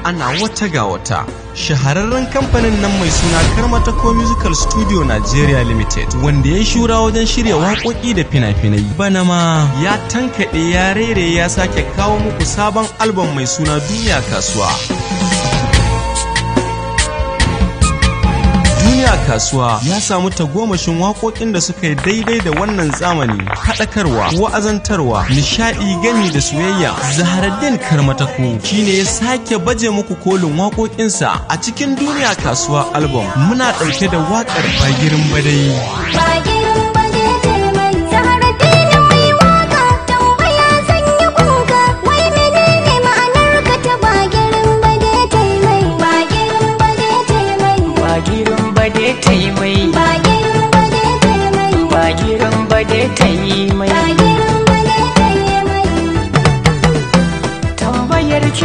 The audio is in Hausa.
Ana wata ga wata. Shahararren kamfanin nan mai suna Karmatako Musical Studio Nigeria Limited, wanda ya shura wajen shirya waƙoƙi da fina-finai. Bana ma ya tankaɗe ya rere ya sake kawo muku sabon album mai suna Duniya Kasuwa. Duniya Kasuwa ya samu tagomashin waƙoƙin da suka yi daidai da wannan zamani, haɗakarwa, wa'azantarwa, nishaɗi gami da soyayya. Zaharaddin Karmatako shine ya sake baje muku kolin waƙoƙinsa a cikin Duniya Kasuwa album. Muna ɗauke da waƙar Bagirin Badai. Ba